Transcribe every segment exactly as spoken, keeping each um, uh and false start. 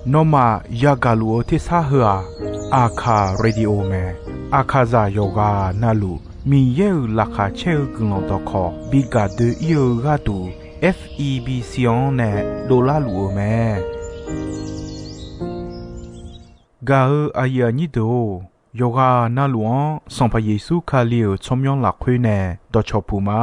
Nawmaf yagaq luf-eu tersar heu-aq, Aqkaq Radio mae. Aqkaqzaq yawqghaq navluf Miqyaer-euq laqkhaq caer-eu guiqlanq dawqkawq bi gaq doe-ir-eu gharduq, F E B C-anr nae dovlar luf-eu mae. Gaq-eu aqyuif aqnyir deuq-or, yawqghaq navluf-anr Sanqpaq Yeqsur Kali-euq tsawrmyanr lafkhoer nae dawqcawq puq ma.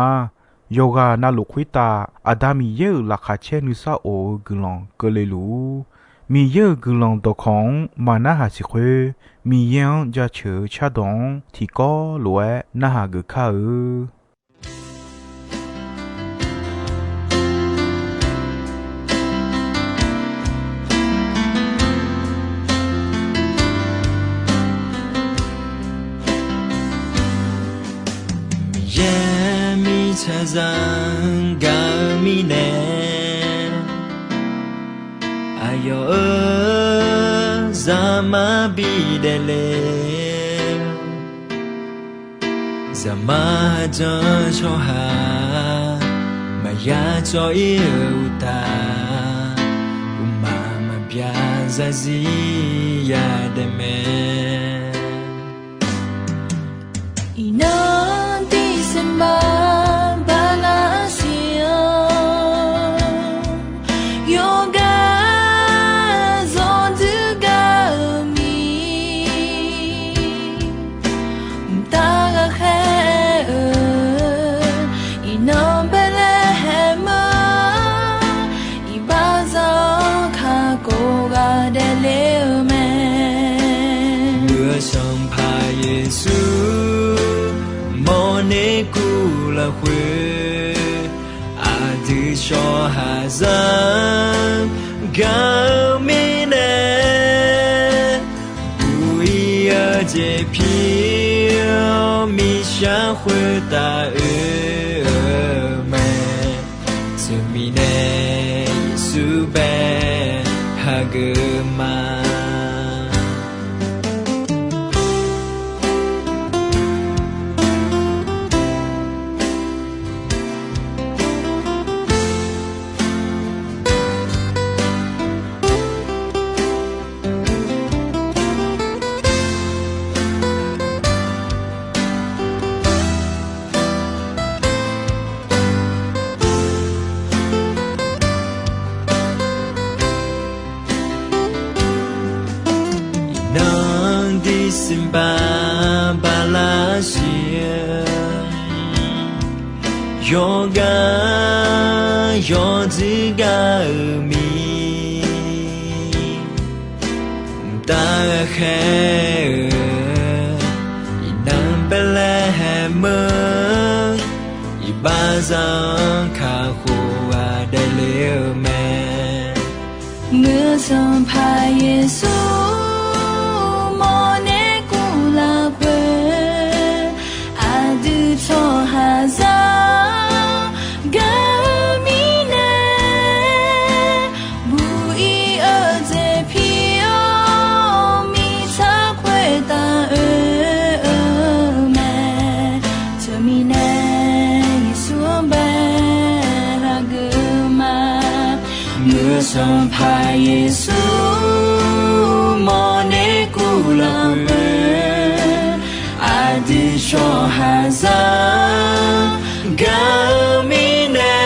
Yawqghaq navluf khoertav Aqda Miqyaer-euq laqkhaq caer nuisar of-eu guiqlanq keuvle luf-ur. Miqyaer-euq guiqlanq dawqkawq-anr maqnarhaq siq khoer, Miqyaer-anr jaceuq-eu cardawq-anr tiqkawv lof-aer narhaq geuf kar-eu. Miqyaer mirtsaqzaq gaq-eu mirnae, aqyawf-euq zaqmar bidaef le. Zaqmar janr tsawrhaq maqya cawv-ir-eu uqtaf, uqmaq maqbyav zarzir yadaef mae. Iqnan December bala siq-awr, yawqghaq zawqdui gaq-eu mir, mqtav ghaqkhaer-eu iqnan Beqlaeqhaeq meuq, iqbaxzaq-anr kakhof ghaq daefle-eu mae. Muiq-eu Sanqpaq Yeqsur mawrner kuv lafkhoer, aqdui tsawrhaqzaq gaq-eu mirnae, buq-ir-eu jeq pir-awr miqshaq khoertav oe-eu mae. Teumirnae Yeqsur bae hageuf ma. Iqnan December bala siq-eu, yawqghaq yawqdui gaq-eu mir, mqtav ghaqkhaer-eu iqnan Beqlaeqhaeq meuq, iqbaxzaq-anr kakhof ghaq daefle-eu mae. Muiq-eu Sanqpaq Yeqsur mawrner kuv lafkhoer, aqdui tsawrhaqzaq gaq-eu mirnae, buq-ir-eu jeq pir-awr miqshaq khoertav oe-eu mae. Teumirnae Yeqsur bae hageuf ma. Muiq-eu Sanqpaq Yeqsur mawrner kuv lafkhoer, aqdui tsawrhaqzaq gaq-eu mirnae,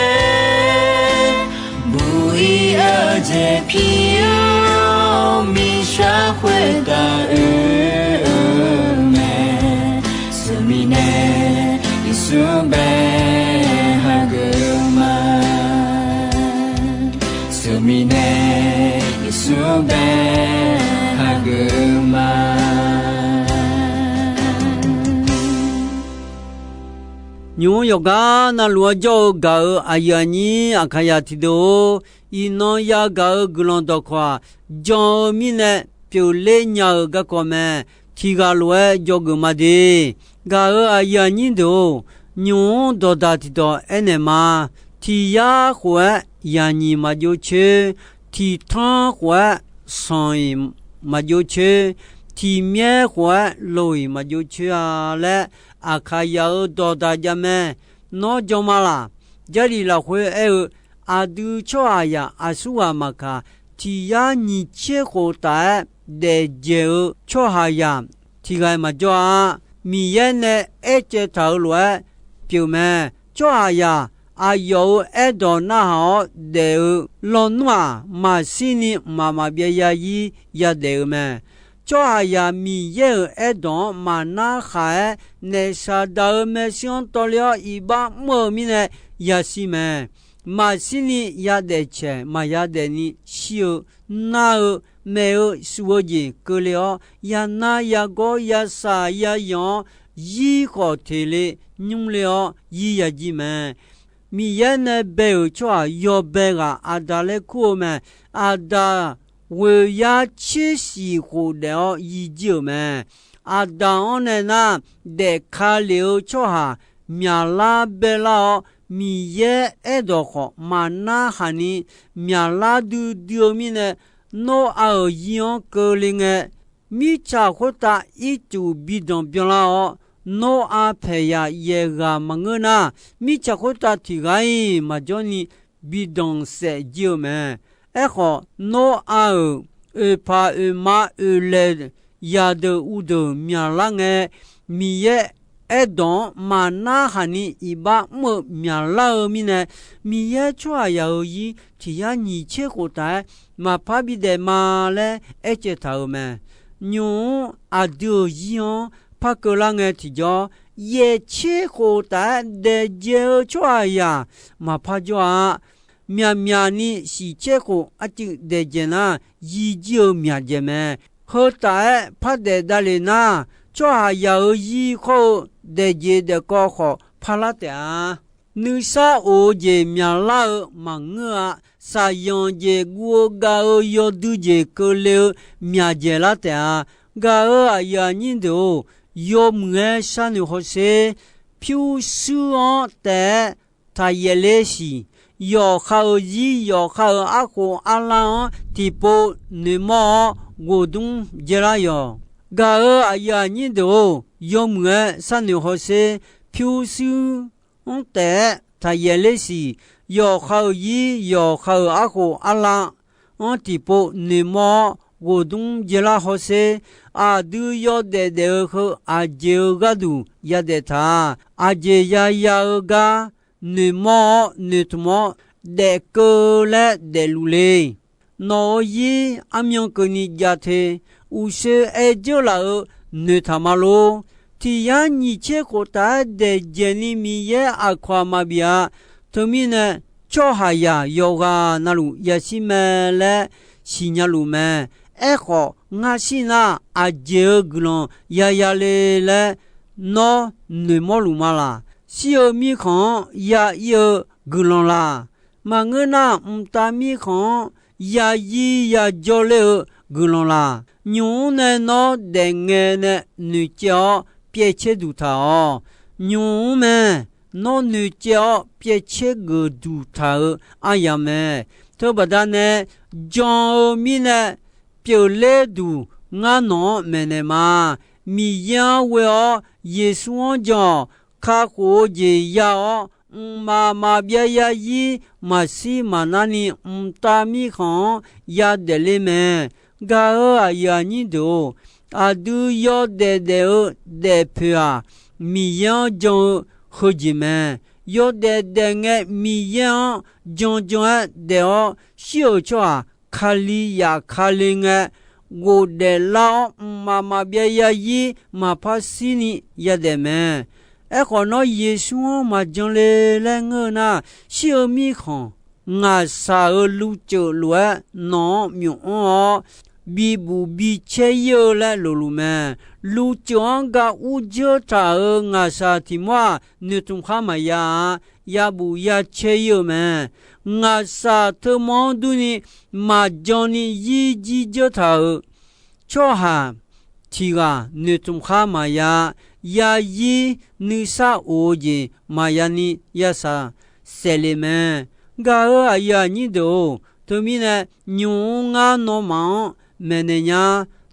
buq-ir-eu jeq pir-awr miqshaq khoertav oe-eu mae. Teumirnae Yeqsur bae hageuf ma. Teumirnae Yeqsur bae hageuf ma. Nymq-mr yawqgar navluf-anr jawr-eu gaq-euq aqyuif aqnyir Aqkaqzaq tiqdeuq-or, iqnan yagaq-eu guiqlanq dawqkawq-aq, jan-eu mirnae pyeufler nya-eu garkawv mae. Tiqghaq lof-aer dzawgeuf ma de. Gaq-euq aqyuif aqnyir deuq-or, nymq-mr dawqdaq tiqdawq aernaeq ma. Tiq yar khof-aer yaqnyiq maqjov coer, tiq tanr khof-aer sanq-iq maqjov coer, tiq myaer khof-aer loq-iq maqjov coer-a laer, Aqkaqzaq-euq dawqdaq jav mae. Nawr jan ma laq? Jarlif lafkhoer aer-eu, Aqdui tsawrhaqzaq aqsurghaq maqkaq, tiq yar nyiq tser khof taf-aer daef dzaeq-eu tsawrhaqzaq tiq ghaq-iq maqjawr-a. Miqyaer nae aercaev taq-euq lof-aer pyeuf mae. Tsawrhaqzaq aqyawf-euq aerdawq narhaq-awr daef-eu lawnmr-aq, maqshir ni mqmaq maqbyav zarzir yadaef-eu mae. Tsawrhaqzaq Miqyaer-euq aerdawq-anr maqnar khaq-aer, naef saqdaq-eu maershuir-anr tawvle-awr iqbax mr-eu mirnae yashir mae. Maqshir ni yadaef caeq maqya daefni shir-eu, nar-eu, maef-eu, suf-eu jeq keuvle-awr, yanar yagawr yasaq yazanq-awr, zir khawf teq le nymr le-awr zir yajir mae. Miqyaer nae bae-euq tsawrhaq yawbae ghaq Aqdaq laer kur-eu mae. Aqdaq ghoeq yar tser shif khof daef-awr yijir-euq mae. Aqdaq-anr nae nar, daefka lef-eu tsawrhaq myaqlar baelar-awr, Miqyaer aerdawq khawf maqnar haq ni myaqlar duidui-eu mirnae, Noraq-euq zir-anr keuvle ngae, mirtsaq khoertav ircuf bi danqbyan lar-awr, Noraq paeq yaq yaeq ghaq maqngeur nar, mirtsaq khoertav tiq ghaq-iq maqjawr ni bi danqsaef jir-eu mae. Aerkhawf, Noraq-euq oeqpaq oeqma oeqlaeq zaqdeuq uvdeuq myaqlar ngae, Miqyaer aerdawq-anr maqnar haq ni iqbax mr-eu myaqlar-eu mirnae, Miqyaer tsawrhaqzaq-euq zir tiq yar nyiq tser khof taf-aer maqpar bidaef ma laer aercaev taq-euq mae. Nymq-mr aqdui-euq zir-anr par keuvlar ngae tiqjawr, yaeq tser khof taf-aer daef dzaeq-eu tsawrhaqzaq maqpar jawr-a. Myaqmyaq ni shiq tser khof arcuiv daef dzaeq nar, yijir-eu myaq dzaeq mae. Heu taf-aer par daef davlef nar, tsawrhaqzaq-euq zir khawr-eu daef jeq daef kawv khawf parlar taef-a. Nuisar of-eu jeq myaqlar-eu maqngeur-a. Shaqzanq jeq guv-eu gav-eu yawdui jeq keuvle-eu myaq dzaeqlar taef-a. Gaq-euq aqyuif aqnyir deuq-or, yawmuiq-aer sharnoeq hawsher. Pyurshuir-anr taef-aer taqyaef ler siq. Yawqha-euq zir, yawqha-euq arkhof arlar-anr tiqpov noeqmawr-awr, ghofdmr dzaelar yawq. Gaq-euq aqyuif aqnyir deuq-or, yawmuiq-aer sharnoeq hawsher. Pyurshuir-anr taef-aer taqyaef ler siq. Yawqha-euq zir, yawqha-euq arkhof arlar-anr tiqpov noeqmawr-awr, ghofdmr dzaelar hawsher. Aqdui yawdaef daef-eu heu aqjeq-eu gharduq yadaef taq-a. Aqjeq yaya-eu gar noeqmawr-awr noeqtmq-awr daefkeuv laer daefluf le. Nawq-euq zir armyan keuvni jav te. Uqshoe aer dzeur laf-eu noeqtaq ma lor. Tiq yar nyiq tser khof taf-aer daef dzaeq ni Miqyaer aqkawq-aq maqbif-a. Teumirnae, tsawrhaqzaq yawqghaq navluf yashir mae laer siqnya luf mae. Aerkhawf, ngar shir nar aqjeq-eu guiqlanq yaya le laer nawr noeqmawr luf ma laq? Shir-eu mirkhanq-anr ya ir-eu guiqlanq laq? Maqngeur nar, mqtav mirkhanq-anr ya zir ya jawr ler-eu guiqlanq laq? Nymq-mr nae nawr daefngae nae noeqcaev-awr pyaevcaer duq taq-awq. Nymq-mr mae, nawr noeqcaev-awr pyaevcaer geuf duq taq-eu aryamq mae. Teubaqda nae jan-eu mirnae pyeufler duq ngar nawq-anr maeqnaeq ma. Miqyaer-anr ghoe-awr Yeqsur-anr jan-awq. Kakhof-eu jeq ya-awr, mqmaq maqbyav zarzir maqshir maqnar ni mqtav mirkhanq-anr yadaef ler mae. Gaq-euq aqyuif aqnyir deuq-or, aqdui yawdaef daef-eu daefpoeq-aq, Miqyaer-anr jan-eu heujeq mae. Yawdaef daef ngae Miqyaer-anr jan jan-aer daef-awr shir-euq tsawrhaq Kali yaf Kali ngae, ghofdaef lar-awr mqmaq maqbyav zarzir maqpar shir ni yadaef mae. Aerkhawf, nawr Yeqsur-anr maqjan le laer ngeur-eu nar, shir-eu mirkhanq ngaqshaq-euq luvceuf lof-aer nawq-anr myof-anr-awr, bibuf bicaer ir-eu laer lofluf mae. Luvceuf-anr ga urdzeur taq-euq ngaqshaq tiq mawr-aq, noeqtmq khar maqya-a. Yabuf yacaer ir-eu mae. Ngaqshaq teumanr durni maqjan ni zir jir dzeur taq-euq tsawrhaq tiq ghaq noeqtmq khar maqya-a. Yazir nuisar of-eu jeq maqya ni yashaq saef le mae. Gaq-euq aqyuif aqnyir deuq-or, teumirnae nymq-mr ngar nawmaf-anr maeqnaeq nya.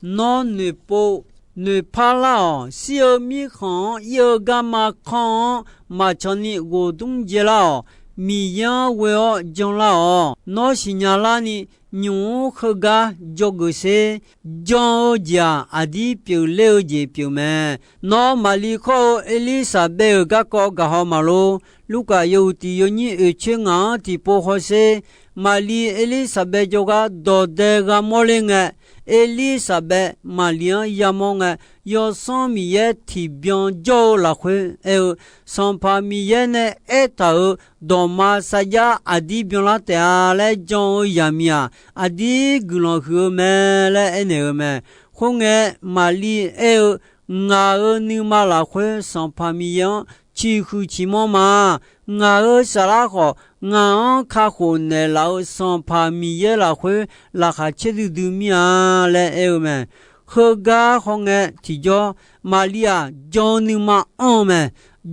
Nawr noeqpov noeqpar lar-awq. Shir-eu mirkhanq-anr ir-eu garma kanr-anr maqcan ni ghofdmr dzae lar-awq. Miqyaer-anr ghoe-awr janlar-awq. Nawr siqnya larni, nymq-mr heugar dzawgeuf sher. Jan-eu jeq-aq, aqdir pyeufler-eu jeq pyeuf mae. Nawr Maqli khawr-eu Erlirsaqbaev-euq garkawv gaqhaw maqlor. Lurkaf yawhuiq tiq yawnyir oeq coer ngaq-anr tiqpov hawsher. Maqli Erlirsaqbaev jawrgar dawqdae gha mawrler ngae, Erlirsaqbaev Maqli-anr yamawr ngae, Yawsanr Miqyaer tiqbyan jawr-eu lafkhoer aer-eu, Sanqpaq Miqyaer nae aertaq-euq dawqma sarjax aqdir byanlar taef-a laer jan-eu yaqmiq-aq, aqdir guiqlanq huiq-eu mae laer aernaeq-eu mae. Khoerngae, Maqli aer-eu, Ngaq-euq nuima lafkhoer Sanqpaq Miqyaer-anr ciqhuiq ciqmanr ma. Ngaq-euq saflar khawf, ngaq-anr kakhof naeqlaf-eu Sanqpaq Miqyaer lafkhoer laqkhaq caer duidui mir-a laer aer-eu mae. Heugar hawngae tiqjawr, Maqli-aq jan-eu nuima anr-eu mae.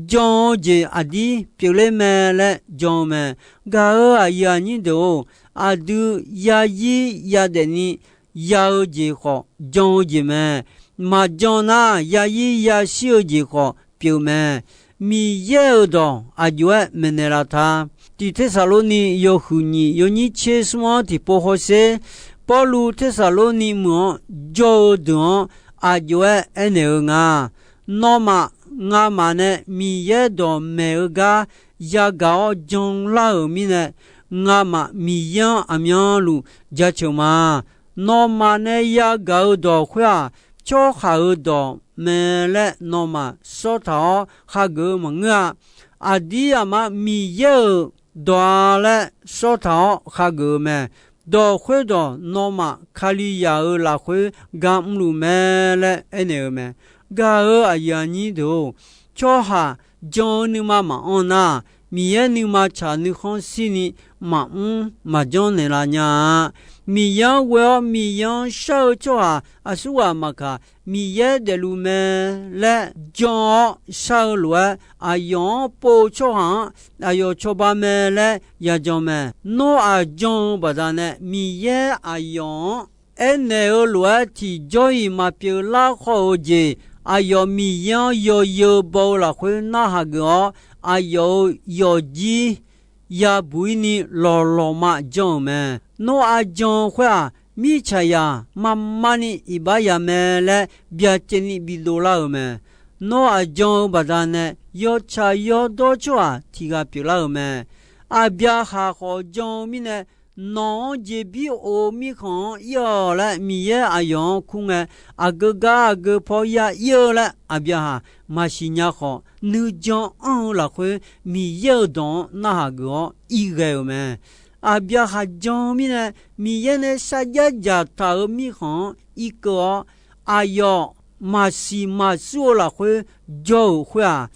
Jan-eu jeq aqdir pyeufler mae laer jan-eu mae. Gaq-euq aqyuif aqnyir deuq-or, aqdui yazir yadaef ni ya-eu jeq khawf jan-eu jeq mae. Maqjan nar, yazir yashir-eu jeq khawf pyeuf mae. Miqyaer-euq dawq aqjox-aer maeqnaeq laf ta. Tiq Tersaqlorni yawhuiq nyiq yawnyir tser smr-anr tiqpov hawsher. Pawrluv Tersaqlorni meuq-anr jawr-eu deuq-anr aqjox-aer aernaeq-eu nga. Nawmaf, ngamaf nae Miqyaer dawqmaeq-eu gar yagaq-awr janlar-euq mirnae, ngamaf Miqyaer-anr aqmyanluf jaceuq ma. Nawmaf nae yagaq-eu dawq khoer-aq, tsawrhaq-euq dawq mae laer nawmaf sawrtaq-awr hageuf-eu maqngeur-a. Aqdir aqma Miqyaer-euq dawq-a laer sawrtaq-awr hageuf-eu mae. Dawq khoerdawq nawmaf Kalizaq-euq lafkhoer ga mrluf mae laer aernaeq-eu mae. Gaq-euq aqyuif aqnyir deuq-or, tsawrhaq jan-eu nuima maqanr nar, Miqyaer nuima tsaq nuikhanr shirni maqmr maqjanr naeqlaf nya-a. Miqyaer-anr ghoe-awr Miqyaer-anr shar-eu tsawrhaq aqsurghaq maqkaq, Miqyaer daefluf mae laer jan-awr shar-eu lof-aer, aqyawf-anr pov-eu tsawrhaq-anr aqyawf cawba mae laer yajan mae. Noraq jan-eu baqdanae Miqyaer aqyawf-anr aernaeq-eu lof-aer tiqjawr-iq maqpyeuf lar khawf-eu jeq, aqyawf Miqyaer-anr yawzeu baw-eu lafkhoer narhaq geuf-awr, aqyawf-euq yawqjir yabuq-ir ni lawqlawqma jan-euq mae. Noraq jan-eu khoer-aq, mirtsaqzaq marmarni iqbax ya mae laer byacaevni bidov lar-euq mae. Noraq jan-eu baqdanae yawtsaq yawdawr tsawrhaq tiq ghaq pyeuflar-euq mae. Aqbyaqhaq khawf jan-eu mirnae, nawq-anr jeqbir of-eu mirkhanq-anr ir-awq laer Miqyaer aqyawf-anr kur ngae, aqgeu gar aqgeu paw ya ir-eu laer Aqbyaqhaq maqsiq nya khawf, nuijan anr-eu lafkhoer Miqyaer-euq dawq-anr narhaq geuf-awr ir ghae-euq mae. Aqbyaqhaq jan-eu mirnae, Miqyaer nae sarjax dzaqtaq-euq mirkhanq-anr irkeuv-awr, aqyawf maqsiq maqsur-eu lafkhoer jawr-euq khoer-aq,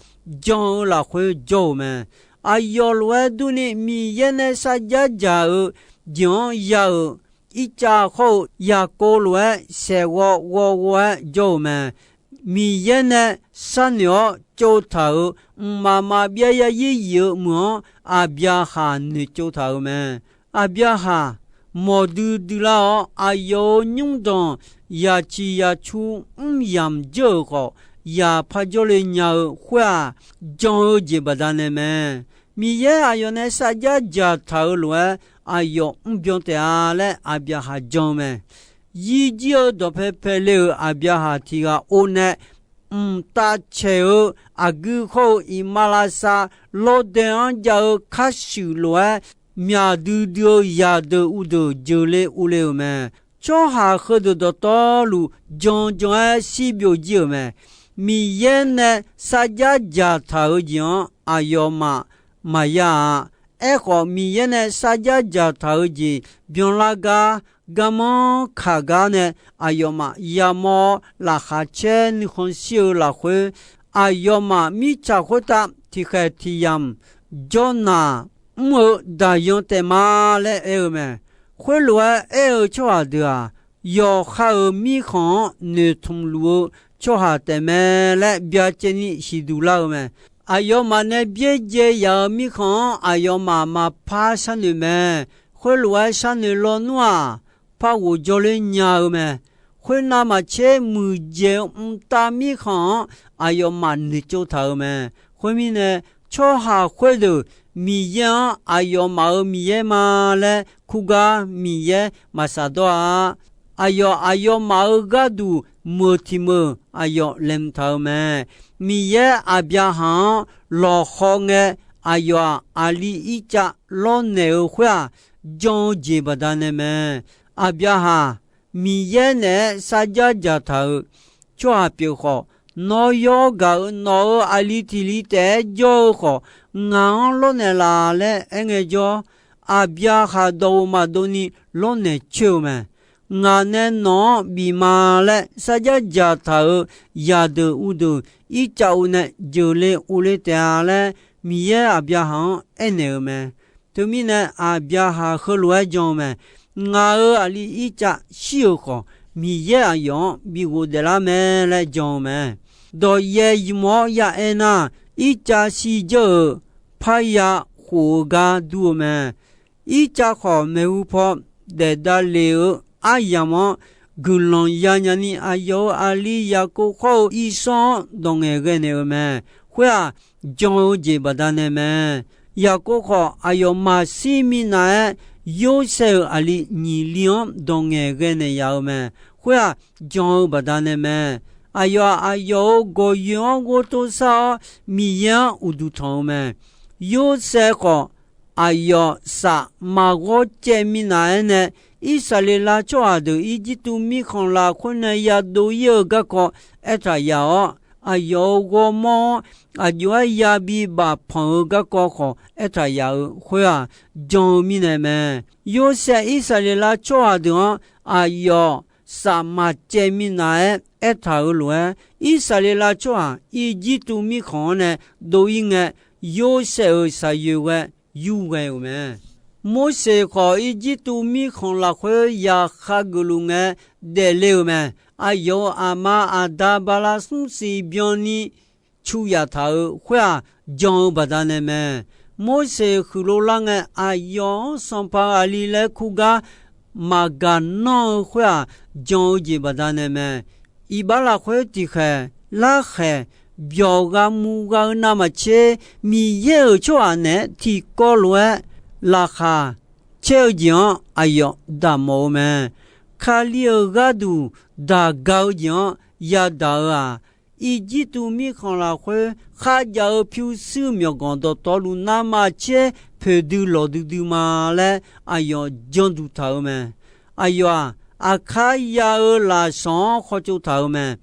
jan-eu lafkhoer jawr-euq mae. Aqyawf lof-aer durni Miqyaer nae sarjax dzaq-eu jeq-anr ya-euq ircav khawr-eu Yaqkov lof-aer saeqghawv ghawv ghawv-aer jawr-euq mae. Miqyaer nae sharnoeq-awr tsovtaq-euq mqmaq maqbyav yarzir yif-eu meuq-anr Aqbyaqhaq noeqtsov taq-euq mae. Aqbyaqhaq mawqdui dui lar-awr, aqyawf-euq nymrdanq yaqciq yaqcu mr yamq dzeur-euq khawf, yaq par jawrle nya-eu khoer-aq, jan-eu jeq baqdanae mae. Miqyaer aqyawf nae sarjax dzaqtaq-euq lof-aer aqyawf mrbyan taef-a laer Aqbyaqhaq jan-eu mae. Yirjir-eu dawqpae paele-euq Aqbyaqhaq tiq ghaq or nae, mqtav caeq-eu aqgui hawr-eu iqmalavshav lawrdae-anr jav-eu karshuif lof-aer, myaq duidui-eu zaqdeuq uvdeuq jeuqle urle-euq mae. Tsawrhaq heudeuq dawqtawvluf jan jan-aer shir byovjir-euq mae. Miqyaer nae sarjax dzaqtaq-euq jeq-anr aqyawfmaf maqya-a. Aerkhawf, Miqyaer nae sarjax dzaqtaq-euq jeq byanlar gar, garmanr kaq gar nae aqyawfmaf yamawr-awr laqkhaq caer nuikhanr shir-eu lafkhoer, aqyawfmaf mirtsaq khoertav tiqkhaeq tiq yamq jawrnaq mr-eu daqyan taef ma laer aer-eu mae. Khoerlof-aer aer-eu tsawrhaq deuq-aq, yawqha-euq mirkhanq-anr noeqtmq luf-eu tsawrhaq taef mae laer byacaevni siqduq lar-eu mae. Aqyawfmaf nae byaerdzae yaf-euq mirkhanq-anr aqyawfmaf maqpar sharnoeq mae. Khoerlof-aer sharnoeq lawnmr-aq, par ghof jawrler nya-eu mae. Khoernav maqtser muiqdzaeq-eu mqtav mirkhanq-anr aqyawfmaf noeqtsov taq-euq mae. Khoermirnae, tsawrhaq khoerdeuq Miqyaer-anr aqyawfmaf-euq Miqyaer ma laer kurgar Miqyaer maqsaq dawr-a. Aqyawf aqyawfmaf-euq gharduq meuq tiq meuq aqyawf laeqhmq taq-euq mae. Miqyaer Aqbyaqhaq-anr lawqhaw ngae, aqyawf-aq, aqli Irtsav lawrnaeq-eu khoer-aq, jan-eu jeq baqdanae mae. Aqbyaqhaq, Miqyaer naeq-aer sarjax dzaqtaq-euq tsawrhaq pyeuf khawf, nawr yawr gaq-euq nawq-euq aqli tiq li taef-aer jawr-eu khawf, ngaq-anr lawrnaeq laf laer aerngae jawr, Aqbyaqhaq dawq-euq maqdov ni lawrnaeq coer-eu mae. Ngaq nae nawq-anr bif ma laer sarjax dzaqtaq-euq yaqdeuq uvdeuq Irtsav-eu nae jeuqle uvle taef-a laer, Miqyaer Aqbyaqhaq-anr aernaeq-euq mae. Teumirnae, Aqbyaqhaq heulof-aer jan-eu mae. Ngaq-euq aqli Irtsav shir-euq khawf, Miqyaer aqyawf-anr bi ghofdaef lar mae laer jan-eu mae. Dawqyaeq ymq-awr ya aer nar, Irtsav shijanr-euq parya khof-eu gar dur-eu mae. Irtsav khawf, maeqhu paw daef davlef-eu aryamq-anr guiqlanq yanya ni, aqyawf-euq aqli Yaqkov khawr-eu Irsawr-anr dawq ngaeqghae naeq-euq mae. Khoer-aq, jan-eu jeq baqdanae mae. Yaqkov khawf, aqyawf maqshir minav-aer Yorsaev-euq aqli nyiq li-anr dawq ngaeqghae naeq yaf-eu mae. Khoer-aq, jan-eu baqdanae mae. Aqyawf-aq, aqyawf-euq gawqyoeq-anr ghovtov sar-awr, Miqyaer-anr uqduq tanq-eu mae. Yorsaev khawf, aqyawf saf maqghawr caev minav-aer nae, Irsaqleqlav tsawrhaq deuq Irjirtuv mirkhanq lafkhoer nae yadov ir-eu garkawv aertaq yaf-awr, aqyawf-euq ghawrmawr-anr aqjox-aer yabi bafpanq-eu garkawv khawf aertaq yaf-eu khoer-aq, jan-eu mirnae mae. Yorsaev Irsaqleqlav tsawrhaq deuq-anr aqyawf saf maqcaev minav-aer aertaq-euq lof-aer, Irsaqleqlav tsawrhaq Irjirtuv mirkhanq-anr nae dov ir ngae, Yorsaev-euq shaqyoeq ghae yurghae-euq mae. Morseq khawf, Irjirtuv mirkhanq lafkhoer yaqkhav geufluf ngae daefle-euq mae. Aqyawf-euq aqma aqda bala smr siq byanni cu yaf taq-euq khoer-aq, jan-eu baqdanae mae. Morseq huiq lov lar ngae, aqyawf-anr sanqpaq aqli laer kur gar maqgaq nanr-eu khoer-aq, jan-eu jeq baqdanae mae. Iqbax lafkhoer tiqkhaeq larkhaeq byawq gha mu gha-eu navmaqtser, Miqyaer-euq tsawrhaq naeq-aer tiqkawv lof-aer laqkhaq caer-eu jeq-anr aqyawf daqmawf-eu mae. Kali-euq gharduq daq ga-eu jeq-anr yadaq-eu-aq, Irjirtuv mirkhanq lafkhoer kharjav-eu pyurshuir myawqganq dawqtawvluf navmaqtser poeqdui lawqdui dui ma laer aqyawf janduq taq-eu mae. Aqyawf-aq, aqkar ya-eu lafsawq-anr khawtsov taq-euq mae.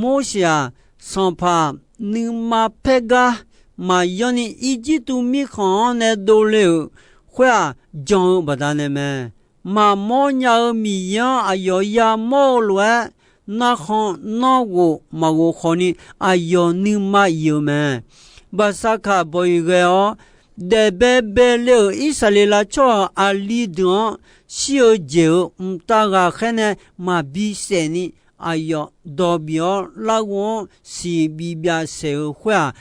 Morseq-aq, sanqpaq nuima paer gar maqyanr ni Irjirtuv mirkhanq-anr nae dovle-euq khoer-aq, jan-eu baqdanae mae. Maqmawr nya-eu Miqyaer-anr aqyawf yamawr-eu lof-aer, narkhan nanrghof maqghof khawf ni aqyawf nuima iq-eu mae. Baqsaqkaq bawq-iq ghae-awr, daefbae baele-euq Irsaqleqlav tsawrhaq aqli deuq-anr shir-eu jeq-euq mqtav ghaqkhaer nae maqbi saef ni, aqyawf dawq bif-awr larghov-anr siq bibyav saeq-eu khoer-aq,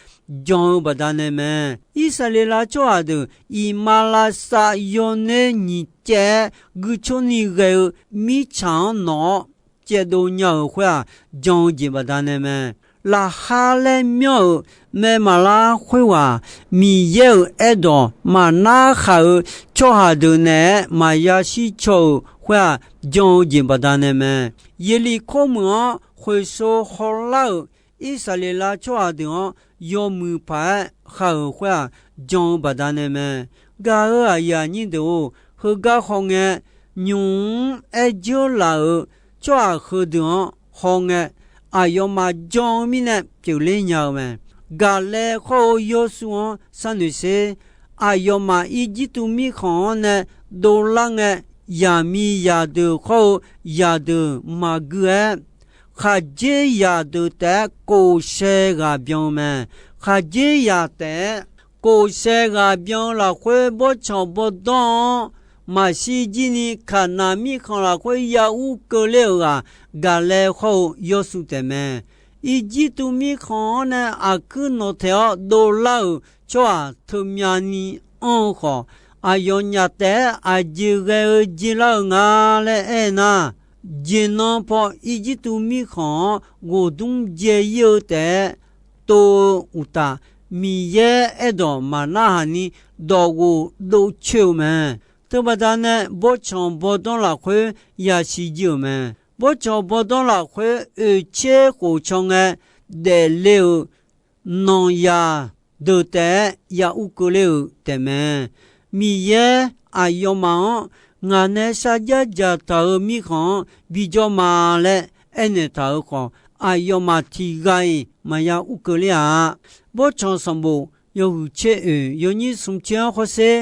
jan-eu baqdanae mae. Irsaqleqlav tsawrhaq deuq iqmalavshav yawner nyiq caev-aer guicor ni ghae-eu mirtsaq-anr nawq-awr caevdov nya-euq khoer-aq, jan-eu jeq baqdanae mae. Laqkhar laer myanr-euq mae maqlar khoerghaq, Miqyaer-euq aerdawq maqnar khaq-eu tsawrhaq deuq naeq-aer maqya shir caw-euq khoer-aq, jan-eu jeq baqdanae mae. Yeqliqkor meuq-anr khoeqso hawlar-euq Irsaqleqlav tsawrhaq deuq-anr yawmuiq paq-aer khav-euq khoer-aq, jan-eu baqdanae mae. Gaq-euq aqyuif aqnyir deuq-or, heugar hawngae, nymq-mr aer dzeur laf-euq tsawrhaq heudeuq-anr hawngae, aqyawfmaf jan-eu mirnae pyeufler nya-eu mae. Gaqlaev khawr-eu Yawrsuv-anr sharnoeq sher. Aqyawfmaf Irjirtuv mirkhanq-anr nae dovlar ngae, yaqmiq yaqdeuq khawr-eu yaqdeuq maqgui-aer, khaqdzerzaq deuq taef-aer kof shae ghaq byan-eu mae. Khaqdzerzaq taef-aer kof shae ghaq byan-eu lafkhoer, bawrtsanq bawrdanr-anr maqshir jir ni, Kaqnaq mirkhanq lafkhoer ya ur keuvler-euq ghaq, Gaqlaev khawr-eu Yawrsuv taef mae. Irjirtuv mirkhanq-anr nae aqkuir nawqtaeq-awr dovlar-euq tsawrhaq teumyani anr-eu khawf, aqyawfnyaf taef-aer aqjeq ghae-eu jeq lar-euq nga laer aer nar, jeqnan paw Irjirtuv mirkhanq-anr ghofdmr dzae ir-eu taef-aer tov-eu uqtaf, Miqyaer aerdawq maqnarhaq ni dawqghof dovcoer-euq mae. Teubaqda nae bawrtsanq bawrdanr lafkhoer yasiq jiv-euq mae. Bawrtsanq bawrdanr lafkhoer oeqtser khof can ngae daefle-euq nanqzaq deuq taef-aer ya ur keuvler-euq taefmae. Miqyaer aqyawfmaf-anr ngaq nae sarjax dzaqtaq-euq mirkhanq-anr bijawr ma laer aernaeq taq-euq khawf, aqyawfmaf tiqghaq-iq maqya ur keuvler-a. Bawrtsanq sanqbof yawhuiq tser oeq yawnyir smr tser-anr hawsher,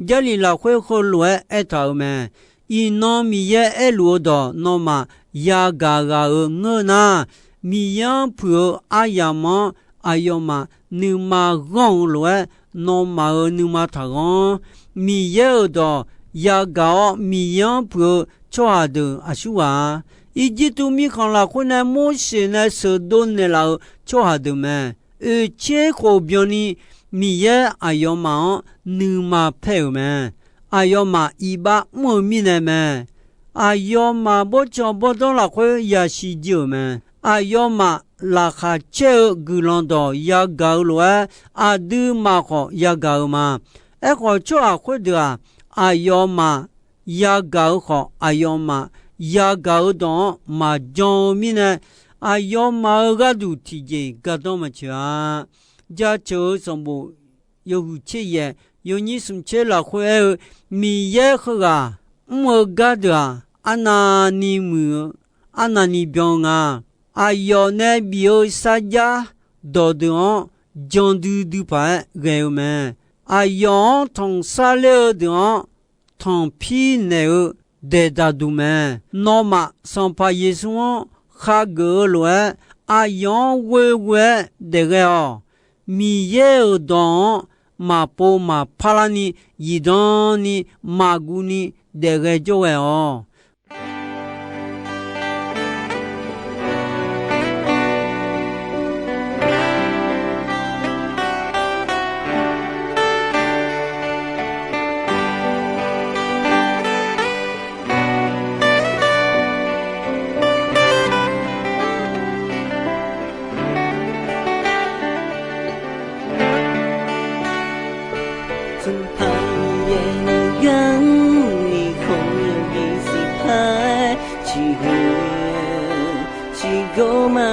Jarlif lafkhoer heulof-aer aertaq-euq mae. Iqnan Miqyaer aerluf-eu dawq nawmaf yagaq ghaq-euq ngeur nar, Miqyaer-anr puiq-eu aryamq-anr aqyawfmaf nuima ghanr-eu lof-aer, nawmaf-euq nuima taqghanr. Miqyaer-euq dawq yagaq-awr, Miqyaer-anr puiq-eu tsawrhaq deuq aqsurghaq-a. Irjirtuv mirkhanq lafkhoer nae Morseq nae sheuqdov naeqlaf-euq tsawrhaq deuq mae. Oeqtser khof byanni Miqyaer aqyawfmaf-anr nuima paer-euq mae. Aqyawfmaf iqbax mr-eu mirnae mae. Aqyawfmaf bawrtsanq bawrdanr lafkhoer yasiq jiv-euq mae. Aqyawfmaf laqkhaq caer-eu guiqlanq dawq yagaq-eu lof-aer, aqduimaf khawf yagaq-eu ma. Aerkhawf, tsawrhaq khoerdeuq-aq, aqyawfmaf yagaq-eu khawf, aqyawfmaf yagaq-eu dawq-anr maqjan-eu mirnae, aqyawfmaf-euq gharduq tiqjeq gardanr maqtsoeq-a. Jaceuq-eu sanqbof yawhuiq tser yaef yawnyir smq tser lafkhoer aer-eu, Miqyaer heughaq mr-eu gar deuq-aq, arnavni muiq-eu, arnavni byan-eu nga. Aqyawf nae bif-eu sarjax dawqdeuq-anr jan duidui paq-aer ghae-eu mae. Aqyawf-anr tanqsar ler-eu deuq-anr tanqpir naeq-eu daeqdaq duq mae. Nawmaf Sanqpaq Yeqsur-anr khageuf-eu lof-aer, aqyawf-anr ghoeghoe-aer daefghae-awq. Miqyaer-euq dawq-anr maqpov maqpar larni, zifdan ni maqguv ni daefghae jawrghae-awq. Sanqpaq Miqyaer nuiganr ni khawf yawbi siqpar ciqhuiq ciqgawr ma.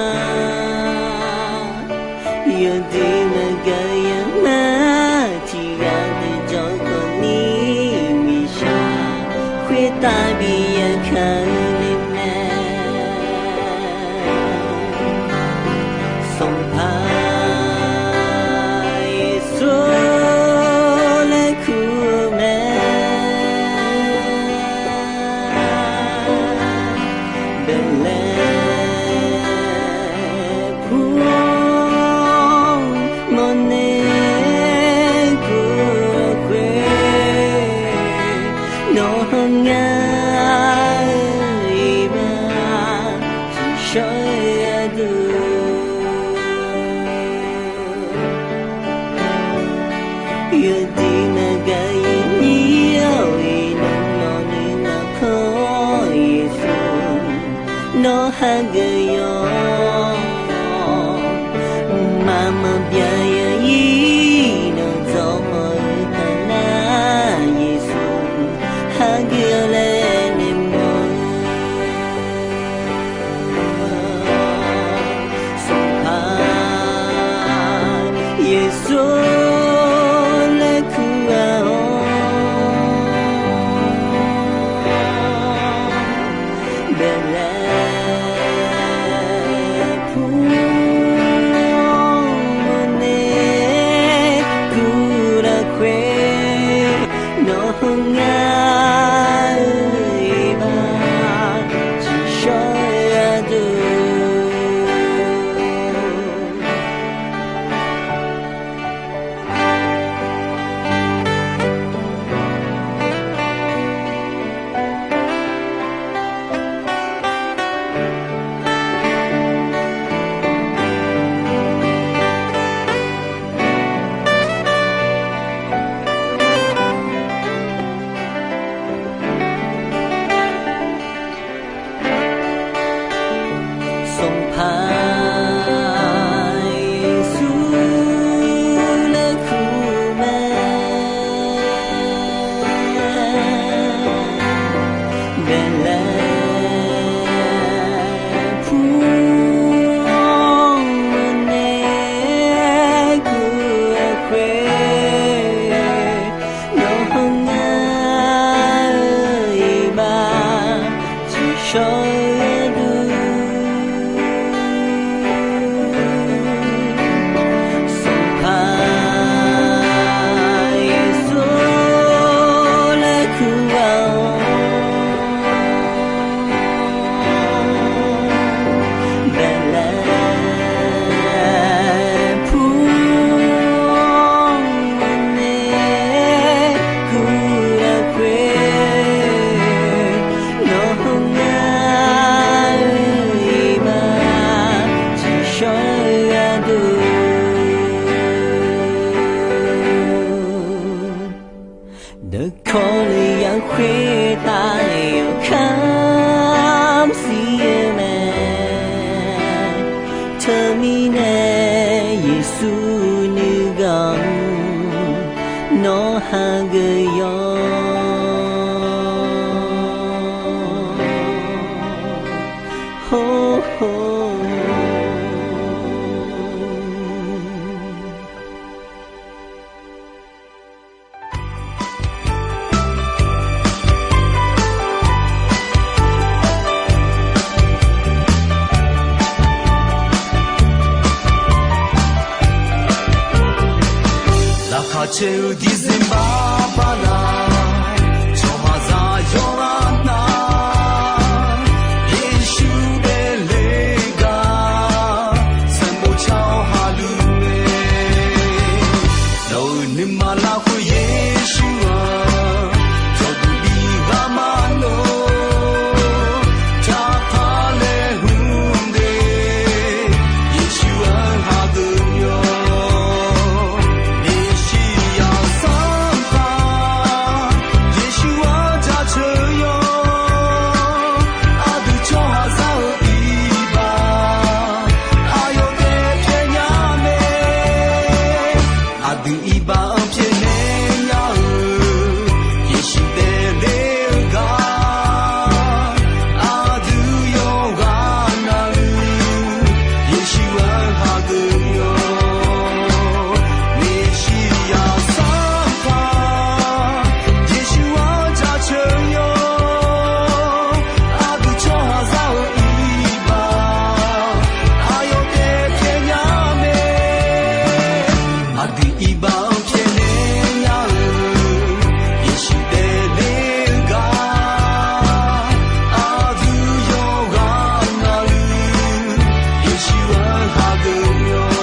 Yawduq maqgaq yamar tiqghaq deuq jawrkawv ni miqshaq khoertav bi yakaq-eu nae mae. Sanqpaq Yeqsur laer kur-eu mae. Baeqlaeq pur mawrnae kur-eu khoer, nawq-anr ngar-eu iqbax tiqshawr-eu aqdui Yawdiq maqgaq yawnyir-awr, iqnan nawq nuinawq kawr-awr Yeqsur, nawr hageuf yawq-awr, mqmaq maqbyav ya-ir, nawq dzawq mawf-eu taf nar Yeqsur, hageuf-awq laer naeq mawf-eu Sanqpaq Yeqsur laer kur-awr, baeqlaeq pur-awr, mawrnae Baelaer pur-anr nae guv-eu khoer, nawq-anr ngar-eu iqbax tiqshawr gharduq, Sanqpaq Yeqsur laer kur-awr. Baelaer pur-anr nae guv-eu khoer, nawq-anr ngar-eu iqbax tiqshawr gharduq, dawqkawq lef yar khoertav yawkaq mr sir-eu mae. Teumirnae Yeqsur nuiganq-anr nawr hageuf yawq. Laqkhaq caer-eu December bala, tsawrhaqzaq yawqghaq nar, Yeqsur daefle-eu gar sanqbof car-awr haqluf mae. Nawq-euq nuima lafkhoer Yeqsur-aq, cawqduq bi ghaq maqnov, jaqpaq laer hmq de, Yeqsur-anr hageuf yawq. Meqshiryaq Sanqpaq Yeqsur-anr jaceuq yawq. Aqdui tsawrhaqzaq-euq iqbax aqyawf taef pyaeqnya mae. Aqdui iqbax-anr pyaeqnaeq nya-eu Yeqsur daefle-eu gar, aqdui yawqghaq navluf Yeqsur-anr hageuf yawq. Meqshiryaq Sanqpaq Yeqsur-anr jaceuq yawq. Aqdui tsawrhaqzaq-euq iqbax aqyawf taef pyaeqnya mae. Aqdui iqbax-anr pyaeqnaeq nya-eu Yeqsur daefle-eu gar, aqdui yawqghaq navluf Yeqsur-anr hageuf yawq.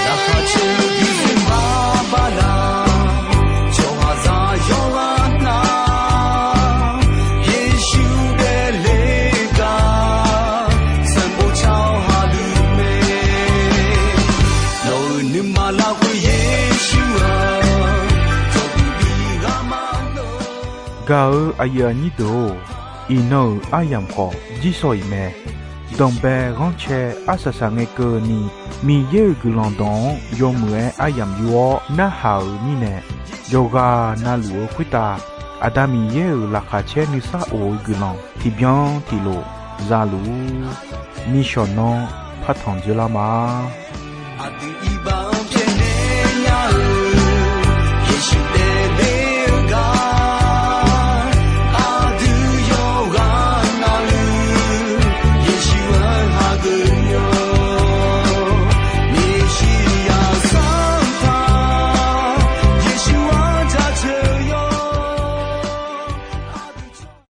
Laqkhaq caer-eu December bala, tsawrhaqzaq yawqghaq nar, Yeqsur daefle-eu gar sanqbof car-awr haqluf mae. Nawq-euq nuima lafkhoer Yeqsur-aq, cawqduq bi ghaq maqnov. Gaq-eu aqyuif aqnyir deuq-or, iqnan-euq aryamq khawf jirsawq iq mae. Danqbae ghanrcae arsaq saq ngae keuvni, Miqyaer-euq guiqlanq dawq-anr yawmuiq-aer aryamq yur-awr narhaq-euq mirnae, yawqghaq navluf-eu khoertav Aqda Miqyaer-euq laqkhaq caer nuisar of-eu guiqlanq tiqbyan tiqlof za luf-ur. Nishawq nanr partanq dzeurlar ma. Aqdui iqbax